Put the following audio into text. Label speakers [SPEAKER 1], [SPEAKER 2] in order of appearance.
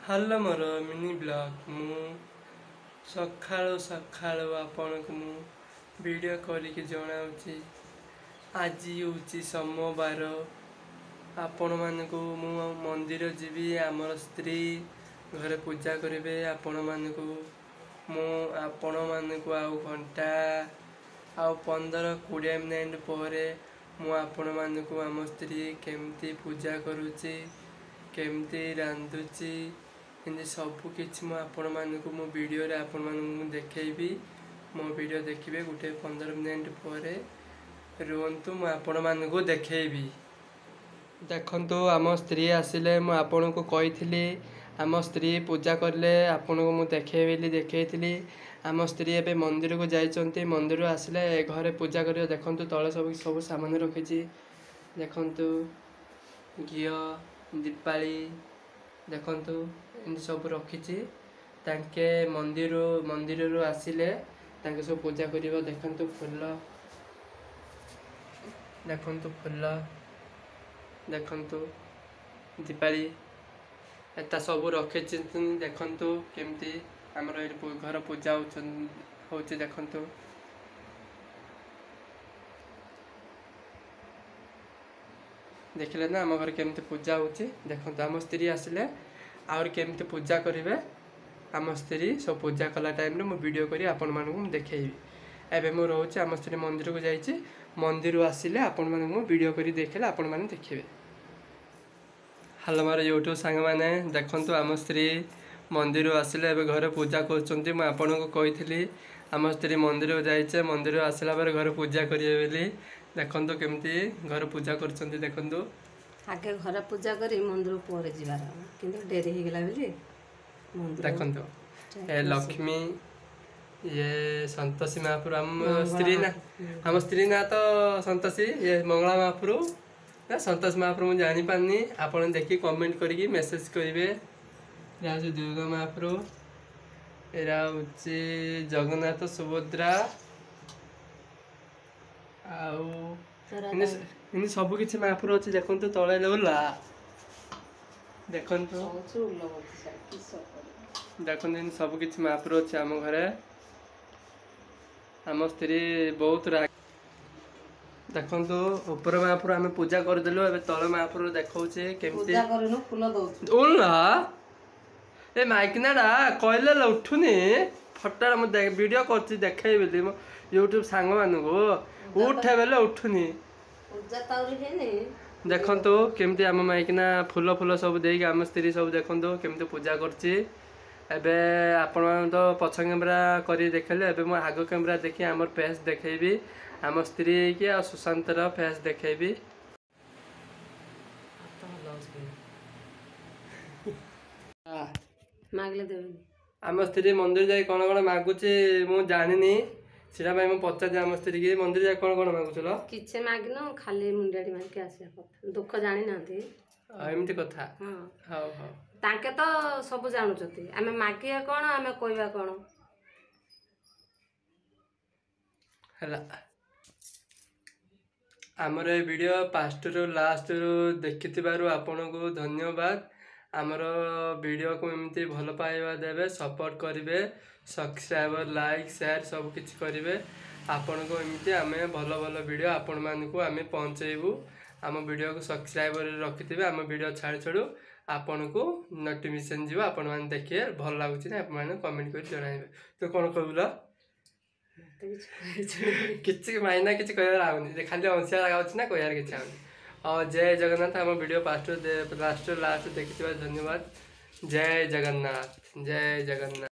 [SPEAKER 1] Hello, ମୋର mini blog. ମୁଁ ସକାଳୁ ସକାଳୁ ଆପଣଙ୍କୁ ମୁଁ ଭିଡ଼ିଓ କରିକି ଜଣାଉଛି। ଆଜି ହେଉଛି ସୋମବାର। ଆପଣମାନଙ୍କୁ ମୁଁ ମନ୍ଦିର ଯିବି, ଆମର ସ୍ତ୍ରୀ ଘରେ ପୂଜା କରିବେ। ଆପଣମାନଙ୍କୁ ମୁଁ ଆପଣମାନଙ୍କୁ ଆଉ ଘଣ୍ଟା ଆଉ 15-20 ମିନିଟ୍ ପରେ ମୁଁ ଆପଣମାନଙ୍କୁ ଆମ ସ୍ତ୍ରୀ କେମିତି ପୂଜା କରୁଛି, କେମିତି ରାନ୍ଧୁଛି, ଏମିତି ସବୁ କିଛି ମୁଁ ଆପଣମାନଙ୍କୁ ମୋ ଭିଡ଼ିଓରେ ଆପଣମାନଙ୍କୁ ମୁଁ ଦେଖେଇବି। ମୋ ଭିଡ଼ିଓ ଦେଖିବେ ଗୋଟେ 15 ମିନିଟ୍ ପରେ। ରୁହନ୍ତୁ, ମୁଁ ଆପଣମାନଙ୍କୁ ଦେଖେଇବି। ଦେଖନ୍ତୁ, ଆମ ସ୍ତ୍ରୀ ଆସିଲେ। ମୁଁ ଆପଣଙ୍କୁ କହିଥିଲି ଆମ ସ୍ତ୍ରୀ ପୂଜା କଲେ ଆପଣଙ୍କୁ ମୁଁ ଦେଖେଇବି ବୋଲି ଦେଖେଇଥିଲି। ଆମ ସ୍ତ୍ରୀ ଏବେ ମନ୍ଦିରକୁ ଯାଇଛନ୍ତି। ମନ୍ଦିରରୁ ଆସିଲେ ଘରେ ପୂଜା କରିବ। ଦେଖନ୍ତୁ, ତଳେ ସବୁ ସବୁ ସାମାନ ରଖିଛି। ଦେଖନ୍ତୁ, ଘିଅ, ଦୀପାଳି, ଦେଖନ୍ତୁ, ଏମିତି ସବୁ ରଖିଛି। ତାଙ୍କେ ମନ୍ଦିରରୁ ଆସିଲେ ତାଙ୍କେ ସବୁ ପୂଜା କରିବ। ଦେଖନ୍ତୁ ଫୁଲ, ଦେଖନ୍ତୁ ଫୁଲ, ଦେଖନ୍ତୁ ଦୀପାଳି, ଏତା ସବୁ ରଖିଛନ୍ତି। ଦେଖନ୍ତୁ କେମିତି ଆମର ଏଇଠି ଘର ପୂଜା ହଉଛି। ଦେଖନ୍ତୁ, ଦେଖିଲେ ନା ଆମ ଘରେ କେମିତି ପୂଜା ହେଉଛି? ଦେଖନ୍ତୁ, ଆମ ସ୍ତ୍ରୀ ଆସିଲେ ଆହୁରି କେମିତି ପୂଜା କରିବେ। ଆମ ସ୍ତ୍ରୀ ସବୁ ପୂଜା କଲା ଟାଇମ୍ରେ ମୁଁ ଭିଡ଼ିଓ କରି ଆପଣମାନଙ୍କୁ ମୁଁ ଦେଖେଇବି। ଏବେ ମୁଁ ରହୁଛି। ଆମ ସ୍ତ୍ରୀ ମନ୍ଦିରକୁ ଯାଇଛି। ମନ୍ଦିରରୁ ଆସିଲେ ଆପଣମାନଙ୍କୁ ମୁଁ ଭିଡ଼ିଓ କରି ଦେଖେଇଲେ ଆପଣମାନେ ଦେଖିବେ। ହ୍ୟାଲୋ ମୋର ୟୁଟ୍ୟୁବ୍ ସାଙ୍ଗମାନେ, ଦେଖନ୍ତୁ, ଆମ ସ୍ତ୍ରୀ ମନ୍ଦିରରୁ ଆସିଲେ, ଏବେ ଘରେ ପୂଜା କରୁଛନ୍ତି। ମୁଁ ଆପଣଙ୍କୁ କହିଥିଲି ଆମ ସ୍ତ୍ରୀ ମନ୍ଦିରକୁ ଯାଇଛେ, ମନ୍ଦିରରୁ ଆସିଲା ପରେ ଘରେ ପୂଜା କରିବେ ବୋଲି। ଦେଖନ୍ତୁ କେମିତି ଘରେ ପୂଜା କରୁଛନ୍ତି, ଦେଖନ୍ତୁ।
[SPEAKER 2] ଆଗେ ଘରେ ପୂଜା କରି ମନ୍ଦିର ପରେ ଯିବାର, କିନ୍ତୁ ଡେରି ହେଇଗଲା ବୋଲି ମନ୍ଦିର।
[SPEAKER 1] ଦେଖନ୍ତୁ, ଏ ଲକ୍ଷ୍ମୀ, ଇଏ ସନ୍ତୋଷୀ ମହାପ୍ରଭୁ। ଆମ ସ୍ତ୍ରୀ ନା, ଆମ ସ୍ତ୍ରୀ ନାଁ ତ ସନ୍ତୋଷୀ। ଇଏ ମଙ୍ଗଳା ମହାପ୍ରଭୁ ନା ସନ୍ତୋଷ ମହାପ୍ରଭୁ, ମୁଁ ଜାଣିପାରିନି। ଆପଣ ଦେଖି କମେଣ୍ଟ କରିକି ମେସେଜ କରିବେ। ଏଇଟା ହେଉଛି ଦୁର୍ଗା ମହାପ୍ରଭୁ, ଏଇଟା ହେଉଛି ଜଗନ୍ନାଥ, ସୁଭଦ୍ରା, ଆଉ ଏମିତି ସବୁ କିଛି ମହାପ୍ରଭୁ ଅଛି। ଦେଖନ୍ତୁ, ତଳେ ଓଲା, ଦେଖନ୍ତୁ, ଦେଖନ୍ତୁ, ଏମିତି ସବୁ କିଛି ମହାପ୍ରଭୁ ଅଛି ଆମ ଘରେ। ଆମ ସ୍ତ୍ରୀ ବହୁତ ରାଗ। ଦେଖନ୍ତୁ, ଉପର ମହାପ୍ରଭୁ ଆମେ ପୂଜା କରିଦେଲୁ, ଏବେ ତଳ ମହାପ୍ରଭୁ ଦେଖଉଛି କେମିତି। ଓଲା ଏ ମାଇକିନାଟା କହିଲେ ଉଠୁନି ଫଟୋ। ମୁଁ ଭିଡ଼ିଓ କରୁଛି ଦେଖେଇବି ବୋଲି ମୋ ୟୁଟ୍ୟୁବ ସାଙ୍ଗମାନଙ୍କୁ, ଉଠେ ବେଲେ ଉଠୁନି। ଦେଖନ୍ତୁ କେମିତି ଆମ ମାଇକିନା ଫୁଲ ଫୁଲ ସବୁ ଦେଇକି ଆମ ସ୍ତ୍ରୀ ସବୁ ଦେଖନ୍ତୁ କେମିତି ପୂଜା କରୁଛି। ଏବେ ଆପଣମାନେ ତ ପଛ କ୍ୟାମେରା କରି ଦେଖିଲେ, ଏବେ ମୁଁ ଆଗ କ୍ୟାମେରା ଦେଖି ଆମର ଫେସ୍ ଦେଖେଇବି। ଆମ ସ୍ତ୍ରୀ କି ଆଉ ସୁଶାନ୍ତର ଫେସ୍ ଦେଖେଇବି।
[SPEAKER 2] ମାଗିଲେ ଦେବେନି।
[SPEAKER 1] ଆମ ସ୍ତ୍ରୀ ମନ୍ଦିର ଯାଇ କ'ଣ କ'ଣ ମାଗୁଛି ମୁଁ ଜାଣିନି, ସେଇଟା ପାଇଁ ମୁଁ ପଚାରିଛି ଆମ ସ୍ତ୍ରୀ କି, ମନ୍ଦିର ଯାଇ କ'ଣ କ'ଣ ମାଗୁଥିଲ?
[SPEAKER 2] କିଛି ମାଗିନୁ, ଖାଲି ମୁଣ୍ଡିଆଟି ମାରିକି ଆସିବା କଥା। ଦୁଃଖ ଜାଣିନାହାନ୍ତି।
[SPEAKER 1] ଏମିତି କଥା। ହଉ ହଉ।
[SPEAKER 2] ତାଙ୍କେ ତ ସବୁ ଜାଣୁଛନ୍ତି, ଆମେ ମାଗିବା କ'ଣ, ଆମେ କହିବା କ'ଣ?
[SPEAKER 1] ହେଲା, ଆମର ଏ ଭିଡ଼ିଓ ଫାଷ୍ଟରୁ ଲାଷ୍ଟରୁ ଦେଖିଥିବାରୁ ଆପଣଙ୍କୁ ଧନ୍ୟବାଦ। ଆମର ଭିଡ଼ିଓକୁ ଏମିତି ଭଲ ପାଇବା ଦେବେ, ସପୋର୍ଟ କରିବେ, ସବସ୍କ୍ରାଇବର, ଲାଇକ୍, ସେୟାର ସବୁ କିଛି କରିବେ। ଆପଣଙ୍କୁ ଏମିତି ଆମେ ଭଲ ଭଲ ଭିଡ଼ିଓ ଆପଣମାନଙ୍କୁ ଆମେ ପହଞ୍ଚେଇବୁ। ଆମ ଭିଡ଼ିଓକୁ ସବସ୍କ୍ରାଇବର ରଖିଥିବେ, ଆମ ଭିଡ଼ିଓ ଛାଡ଼ୁ ଛାଡ଼ୁ ଆପଣଙ୍କୁ ନୋଟିଫିକେସନ୍ ଯିବ, ଆପଣମାନେ ଦେଖିବେ। ଭଲ ଲାଗୁଛି ନା ଆପଣମାନେ କମେଣ୍ଟ କରି ଜଣାଇବେ। ତୁ କ'ଣ କହିବୁଲ? କିଛି ମାଇନା କିଛି କହିବାର ଆଉନି, ଖାଲି ଅଂଶିଆ ଲାଗାଉଛି ନା କହିବାର କିଛି ଆଉନି। ଆଉ ଜୟ ଜଗନ୍ନାଥ। ଆମ ଭିଡ଼ିଓ ଫାଷ୍ଟରୁ ଲାଷ୍ଟ ଦେଖିଥିବା ଧନ୍ୟବାଦ। ଜୟ ଜଗନ୍ନାଥ, ଜୟ ଜଗନ୍ନାଥ।